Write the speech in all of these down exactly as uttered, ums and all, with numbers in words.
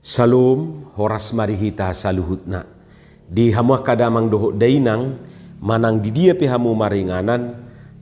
Salom, horas ma di hita saluhutna. Di hamu angka damang dohot dainang, manang di dia pe hamu maringanan,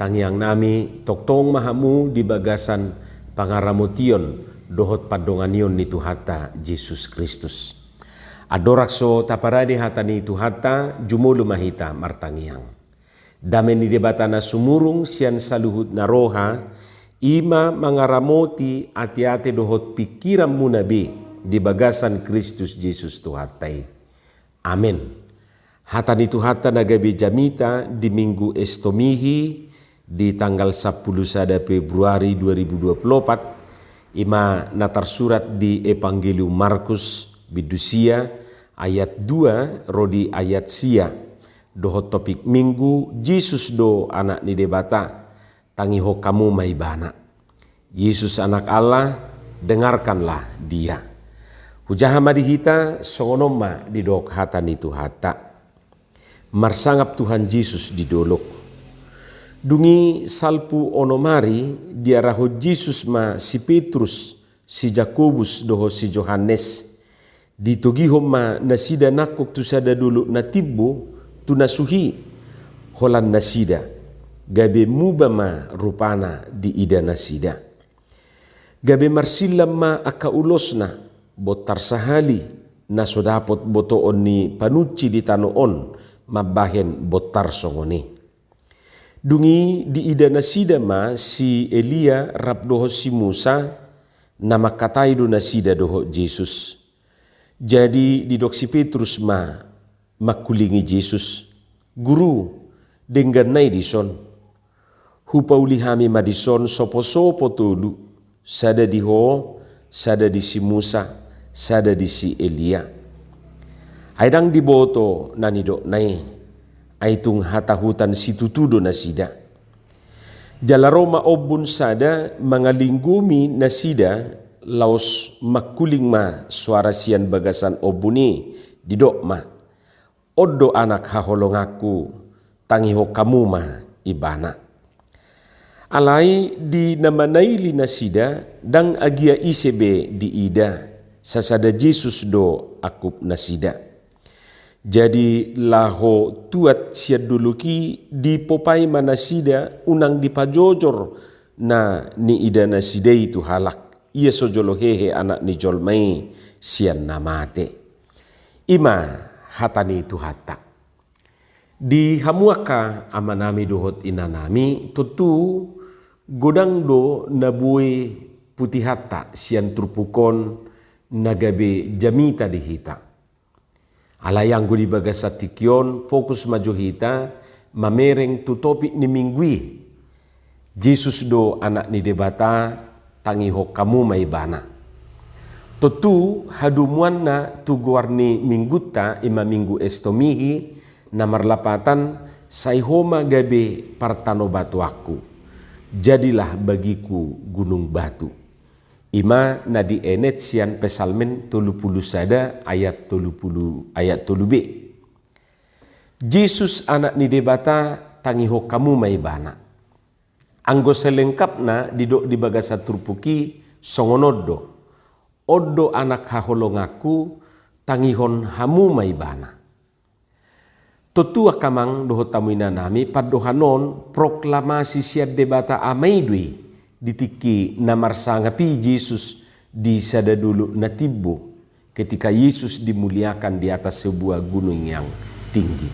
tangiang nami, tongtong ma hamu di bagasan pangaramotion dohot pandonganion ni Tuhanta Jesus Kristus. Andorang so taparade hata ni Tuhanta, jumolo ma hita martangiang. Dame ni Debata na sumurung sian saluhut na roha, i ma mangaramoti ateate dohot pingkiranmuna be di bagasan Kristus Jesus Tuhanta i. Amen. Hata ni Tuhanta na gabe jamita di Minggu Estomihi di tanggal sampulu sada Februari dua ribu dua puluh opat, i ma na tarsurat di Evangelium Markus, bindu sia, ayat dua ro di ayat sia. Dohot topik Minggu, Jesus do Anak ni Debata, tangihon hamu ma Ibana. Yesus Anak Allah, dengarkanlah Dia. Hujaha ma di hita, songon on ma didok hata ni Tuhanta. Marsangap Tuhan Jesus di dolok. Dung i salpu onom ari, diarahon Jesus ma si Petrus, si Jakobus dohot si Johannes. Ditogihon ma nasida nangkok tu sada dolok na timbo, tu na suhi, holan nasida, gabe muba ma rupana diida nasida. Gabe marsillam ma angka ulosna, bontar sahali, na so dapot botoon ni panunci di tano on, mambahen bontar songon i. Dung i diida nasida ma si Elia rap dohot si Musa, na mangkatai do nasida dohot Jesus. Jadi didok si Petrus ma mangkulingi Jesus, "Guru, denggan nai dison. Hupauli hami ma dison soposopo tolu, sada di Ho, sada di si Musa, sada di si Elia." Ai ndang diboto na nidokna i, ai tung hatahutan situtu do nasida. Jala ro ma ombun sada mangalinggomi nasida, laos mangkuling ma soara sian bagasan ombun i, didok ma, "On do Anak haholonganku, tangihon hamu ma Ibana." Alai di na manaili nasida, ndang agia ise be diida, sasada Jesus do angkup nasida. Jadi laho tuat sian dolok i, dipopai ma nasida unang dipajojor na niida nasida i tu halak, Ia so jolo hehe Anak ni jolma i sian na mate. I ma hata ni Tuhanta. Di hamu angka amanami dohot inanami, tontu godang do na boi putihanta sian turpuk on na gabe jamita di hita. Alai anggo di bagasan tingki on, fokus ma jo hita mamereng tu topik ni minggu i. Jesus do Anak ni Debata, tangihon hamu ma Ibana. Tontu hadomuanna tu goar ni minggunta, i ma Minggu Estomihi, na marlapatan, "Sai Ho ma gabe partanobatoanku, jadilah bagiku gunung batu." I ma na dienet sian Psalmen tolu pulu sada ayat tolu pulu, ayat tolu be. Jesus Anak ni Debata, tangihon hamu ma Ibana. Anggo salengkapna didok di bagasan turpuk i songon on do. On do Anak haholonganku, tangihon hamu ma Ibana. Tontu angka amang dohot hamu inanami, pandohan on proklamasi sian Debata Ama i do i, di tingki na marsangap i Jesus di sada dolok na timbo, ketika Yesus dimuliakan di atas sebuah gunung yang tinggi.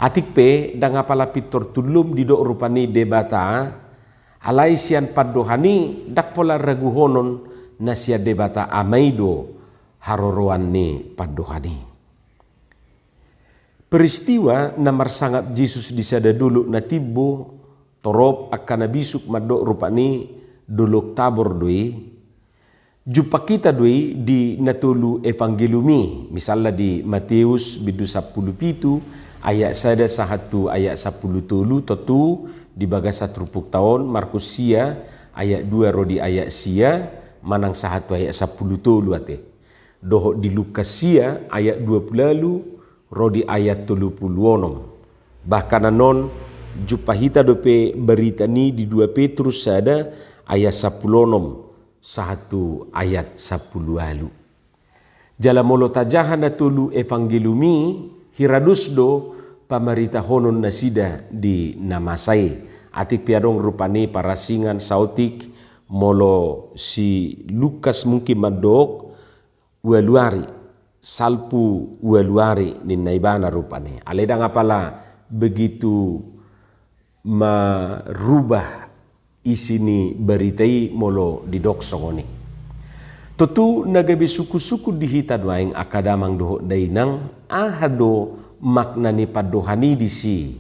Atik pe, ndang apala pintor tullum didok rupani Debata, alai sian pandohan i ndang pola raguhonon na sian Debata Ama i do haroroan ni pandohan i. Peristiwa na marsangap Jesus di sada dolok na timbo, torop angka na bisuk mandok rupani dolok Tabor do i. Jumpang hita do i di na tolu Evangelium i, misalna di Mateus bindu sampulu pitu ayat sada sahat tu ayat sampulu tolu, tontu di bagasan turpukta on, Markus sia ayat dua ro di ayat sia, manang sahat tu ayat sampulu tolu ate. Dohot di Lukas sia ayat dua pulu ualu ro di ayat tolu pulu onom. Bahkan annon, jumpa hita dope barita ni di dua Petrus sada ayat sampulu onom sahat tu ayat sampulu ualu. Jala molo tajaha na tolu evangelium i, hira dos do pamaritahonon nasida di na masa i. Atik pe adong rupani parasingan saotik, molo si Lukas mungkin mandok ualu ari, salpu ualu ari ninna ibana rupani. Alai ndang apala begitu marubah isi ni barita i molo didok songon i. Tontu na gabe sungkun-sungkun di hita nuaeng angka damang dohot dainang, aha do makna ni pandohan i disi?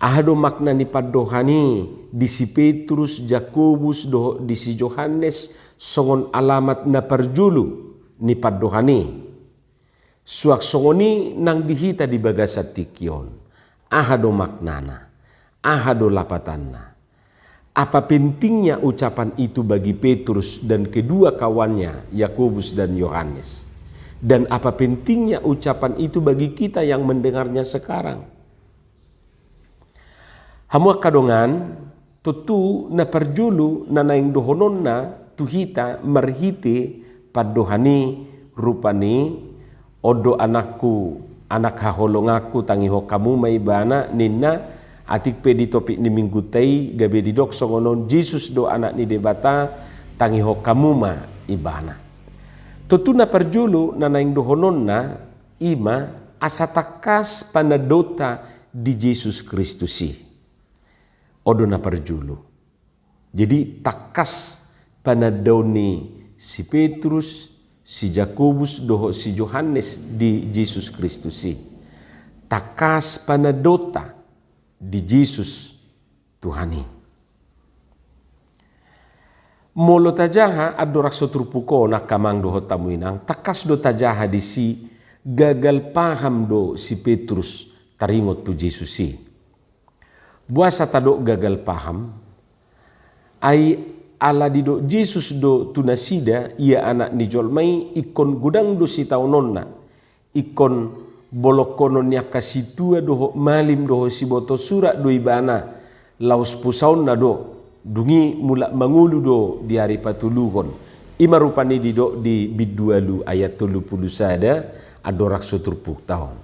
Aha do makna ni pandohan i di si Petrus, Jakobus dohot di si Johannes songon alamat na parjolo ni pandohan i? Suang songon i nang di hita di bagasan tingki on. Aha do maknana? Aha do lapatanna? Apa pentingnya ucapan itu bagi Petrus dan kedua kawannya, Yakobus dan Yohanes? Dan apa pentingnya ucapan itu bagi kita yang mendengarnya sekarang? Hamu angka dongan, tontu na parjolo na naeng dohononna tu hita marhite pandohan i rupani, on do anakku, anak haholonganku, tangihon hamu ma ibana, ninna. Atik pe di topik ni minggunta i gabe didok songon on, Jesus do Anak ni Debata, tangihon hamu ma ibana. Tontu na parjolo na naeng dohononna i ma asa tangkas panandaonta di Jesus Kristus i. On do na parjolo. Jadi tangkas panandaon ni si Petrus, si Jakobus dohot si Johannes di Jesus Kristus i. Tangkas panandaonta di Jesus Tuhan i. Molo tajaha andorang so turpuk on angka amang dohot hamu inang, tangkas do tajaha disi gagal paham do si Petrus taringot tu Jesus i. Boasa tadok gagal paham? Ai ala didok Jesus do tu nasida, ia Anak ni jolma i ingkon godang do sitaononna, ingkon bolongkonon ni angka sintua dohot malim dohot sibotosurat do ibana, laos pusaonna do, dung i mulak mangolu do di ari patoluhon. I ma rupani didok di bindu ualu ayat tolu pulu sada, andorang so turpukta on.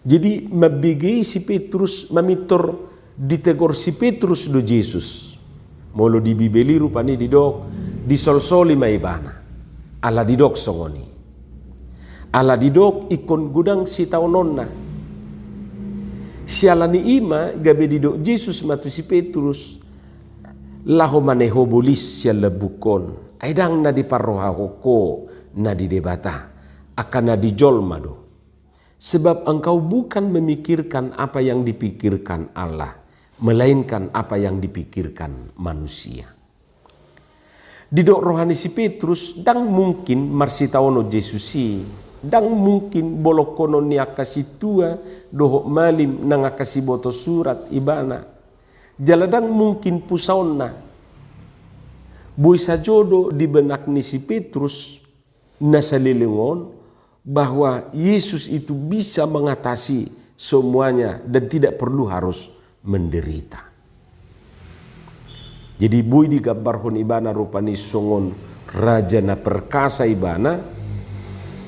Jadi mambege i si Petrus, mamintor ditegor si Petrus do Jesus. Molo di Bibel i rupani didok, disolsoli ma ibana. Ala didok songon i. Ala didok ingkon godang sitaononna. Siala ni i ma gabe didok Jesus ma tu si Petrus, laho mane ho bolis sian lambungkon, ai ndang na diparrohahon ho na di Debata, angka na di jolma do. Sebab engkau bukan memikirkan apa yang dipikirkan Allah, melainkan apa yang dipikirkan manusia. Didok roha ni si Petrus, ndang mungkin marsitaonon Jesus i, ndang mungkin bolongkonon ni angka sintua dohot malim nang angka sibotosurat ibana. Jala ndang mungkin pusaonna. Boi sajo do di benak ni si Petrus na saleleng on, bahwa Yesus itu bisa mengatasi semuanya dan tidak perlu harus menderita. Jadi boi digambarhon ibana rupani songon raja na perkasa ibana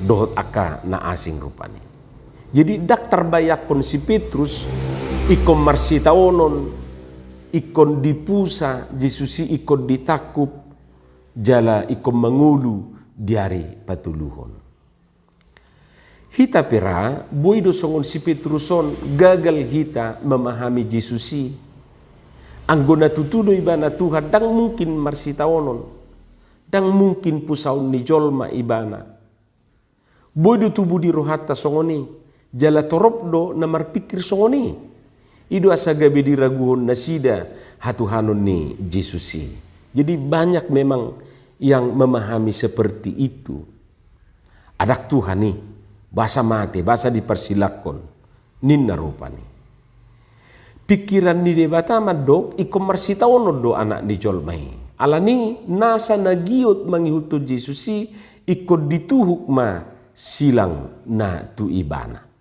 dohot angka na asing rupani. Jadi ndang tarbayangkon si Petrus ingkon marsitaonon, ingkon dipusa Jesus i, ingkon ditangkup, jala ingkon mangolu di ari patoluhon. Hita pe ra, boi do songon si Petrus on, gagal hita memahami Jesus i. Anggo na tutu do ibana Tuhan, ndang mungkin marsitaonon, ndang mungkin pusaon ni jolma ibana. Boi do tubu di rohanta songon i, jala torop do na marpingkir songon i. I do asa gabe diraguhon nasida hatuhanon ni Jesus i. Jadi banyak memang yang memahami seperti itu. Ndang Tuhan i, boasa mate, boasa diparsilangkon, ninna rupani. Pingkiran ni Debata mandok ingkon marsitaonon do Anak ni jolma i. Alani nasa na giot mangihuthon Jesus i ingkon dituhuk ma silang na tu ibana.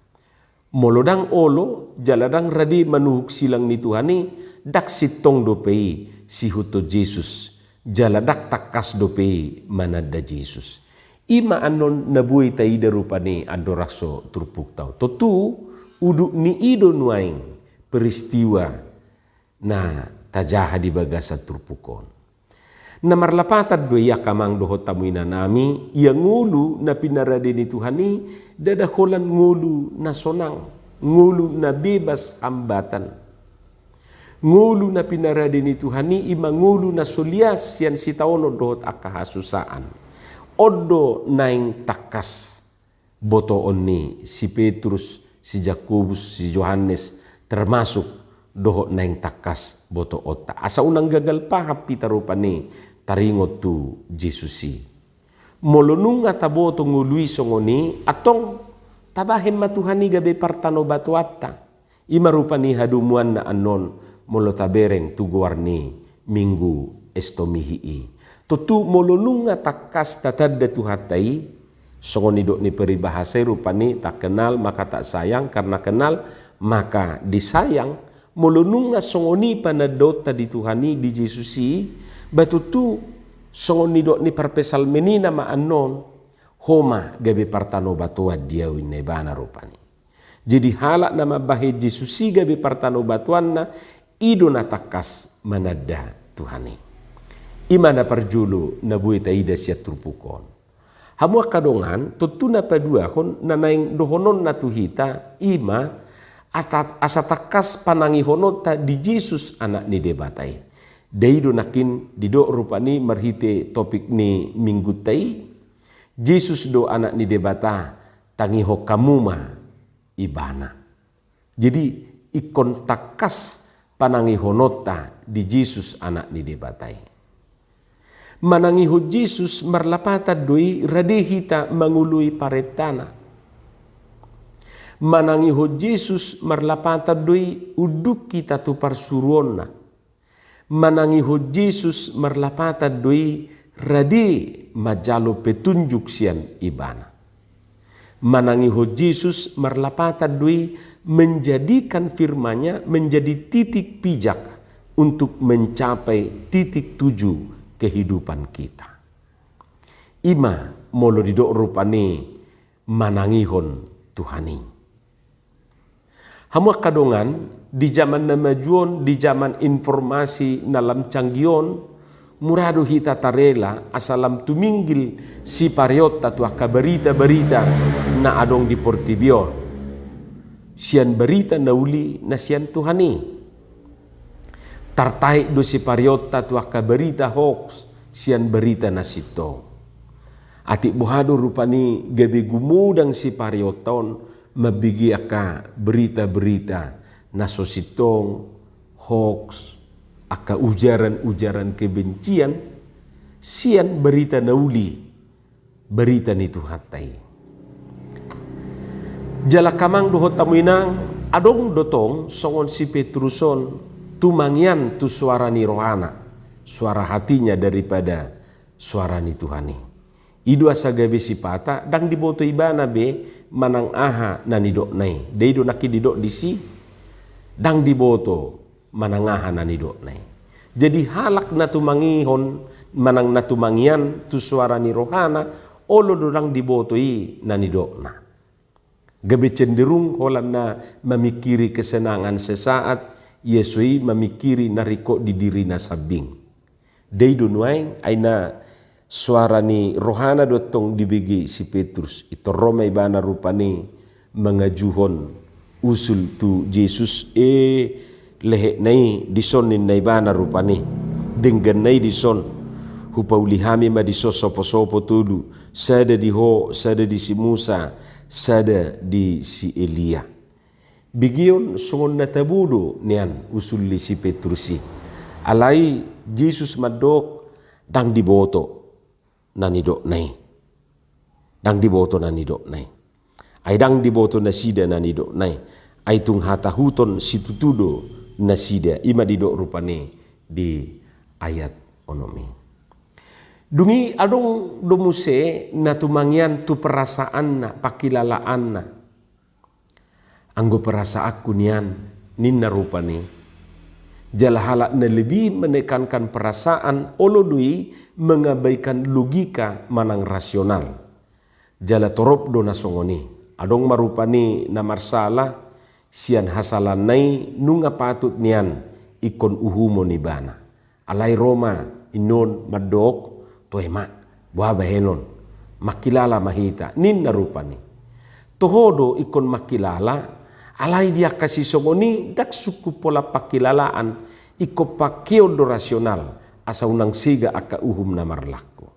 Molo ndang olo, jala ndang rade manuhuk silang ni Tuhan i, ndang sintong dope i siihuthon Jesus, jala ndang tangkas dope i mananda Jesus. I ma annon na boi taida rupani andorang so turpukta on. Tontu udut ni i do nuaeng peristiwa na tajaha di bagasan turpuk on. Na marlapatan do i angka amang dohot hamu inanami, ia ngolu na pinarade ni Tuhan i ndada holan ngolu na sonang, ngolu na bebas hambatan. Ngolu na pinarade ni Tuhan i ima ngolu na so lias sian sitaonon dohot angka hasusaan. On do naeng tangkas botoon ni si Petrus, si Jakobus, si Johannes, termasuk dohot naeng tangkas botoonta. Asa unang gagal paham hita rupani taringot tu Jesus i. Molo nunga taboto ngolu i songon i, antong tabahen ma Tuhan i gabe partanobatoanta. Ima rupani hadomuanna annon molo tabereng tu goar ni Minggu Estomihi i. Tontu molo nunga tangkas tatanda Tuhanta i, songon nidok ni peribahasa i rupani tak kenal maka tak sayang, karena kenal maka disayang. Molo nunga songon i panandaonta di Tuhan i, di Jesus i, ba tontu songon nidok ni parpsalmen i nama annon, ho ma gabe partanobatoan di ahu, inna ibana rupani. Jadi halak na mambahen Jesus i gabe partanobatoanna, i do na tangkas mananda Tuhan i. Ima na parjolo na boi taida sian turpuk on. Hamu angka dongan, tontu na paduahon na naeng dohononna tu hita, ima asa, asa tangkas panangihononta di Jesus Anak ni Debata i. Dai do nangkin didok rupani marhite topik ni minggunta i, Jesus do Anak ni Debata, tangihon hamu ma Ibana. Jadi, ingkon tangkas panangihononta di Jesus Anak ni Debata i. Manangihon Jesus marlapatan do i rade hita mangoloi parentana. Manangihon Jesus marlapatan do i unduk hita tu parsuruonna. Manangihon Jesus marlapatan do i rade manjalo petunjuk sian Ibana. Manangihon Jesus marlapatan do i menjadikan firman-Nya menjadi titik pijak untuk mencapai titik tuju kehidupan kita. Ima molo didok rupani manangihon Tuhan i. Hamu angka dongan, di jaman na maju on, di jaman informasi na lam canggih on, mura do hita tarela asa lam tuminggil sipareonta tu angka barita-barita na adong di portibi on, sian barita na uli na sian Tuhan i. Tartaek do sipareonta tu angka barita hoax sian barita na sintong. Atik boha do rupani gabe gumodang sipareonta on mambege angka berita-berita na so sintong, hoax, angka ujaran-ujaran kebencian sian berita na uli, berita ni Tuhanta i. Jala angka amang dohot hamu inang, adong do tong songon si Petrus on tumangian tu suara ni rohana, suara hatinya daripada suara ni Tuhan i. I do asa gabe sipata, ndang diboto ibana be manang aha na nidokna i. Dai do nangkin didok disi, ndang diboto manang aha na nidokna i. Jadi halak na tumangihon manang na tumangian tu suara ni rohana, olo do ndang diboto i na nidokna. Gabe cenderung holan na mamingkiri kesenangan sesaat, ia so i mamingkiri na ringkot di dirina sambing. Dai do nuaeng, ai na suara ni rohana do tong dibege si Petrus. Intor ro ma ibana rupani mangajuhon usul tu Jesus, e, lehekna i dison ninna ibana rupani. Dengganna i dison, hupauli hami ma dison sopo-sopo tolu, sada di ho, sada di si Musa, sada di si Elia. Begeon songon na tabo do nian usul ni si Petrus i. Alai Jesus mandok ndang diboto na nidokna i. Ndang diboto na nidokna i. Ai ndang diboto nasida na nidokna i. Ai tung hatahuton situtu do nasida, ima didok rupani di ayat onom i. Dung i adong do muse na tumangian tu perasaanna, pangkilalaanna. Anggo perasaanku nian, ninna rupani. Jala halak na lebih menekankan perasaan, olo do i mengabaikan logika manang rasional. Jala torop do na songon i. Adong ma rupani na marsala, sian hasalaanna i nunga patut nian ingkon uhumon ibana. Alai ro ma innon mandok, toe ma, boha bahenon, mangkilala ma hita, ninna rupani. Toho do ingkon mangkilala, alai di angka sisongon i ndang sungkun pola pangkilalaan, ingkon pangkeon do rasional, asa unang sega angka uhum na marlangku.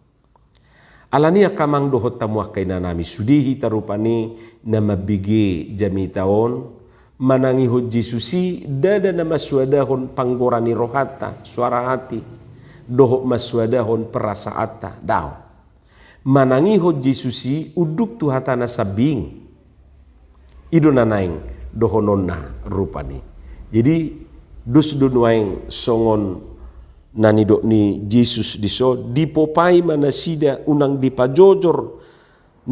Alani i angka amang dohot hamu angka inanami, sude hita rupani na mambege jamita on, manangihon Jesus i ndada na mansuadahon panggora ni rohanta, suara hati, dohot mansuadahon perasaanta, daong. Manangihon Jesus i unduk tu hatana sambing. I do na naeng dohononna rupani. Jadi, dos do nuaeng songon na nidok ni Jesus dison, dipopai ma nasida unang dipajojor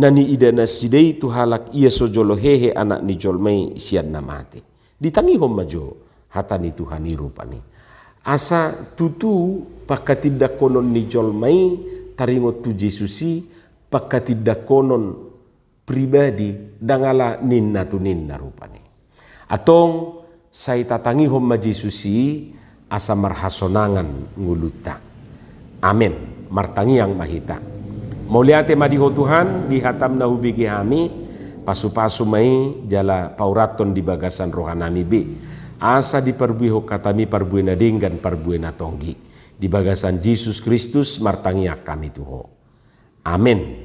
na niida nasida i tu halak, ia so jolo hehe Anak ni jolma i sian na mate. Ditangihon ma jo hata ni Tuhan i rupani. Asa tutu pangkatindangkonon ni jolma i taringot tu Jesus i, pangkatindangkonon pribadi, ndang ala ninna tu ninna rupani. Antong, sai tatangihon ma Jesus i, asa marhasonangan ngolunta. Amen. Martangiang ma hita. Mauliate ma di Ho Tuhan, di hatam na hubege hami, pasupasu ma i jala paurathon di bagasan rohanami be. Asa diparbuehon hatami parbue na denggan, parbue na tonggi. Di bagasan Jesus Kristus martangiang hami tu Ho. Amen.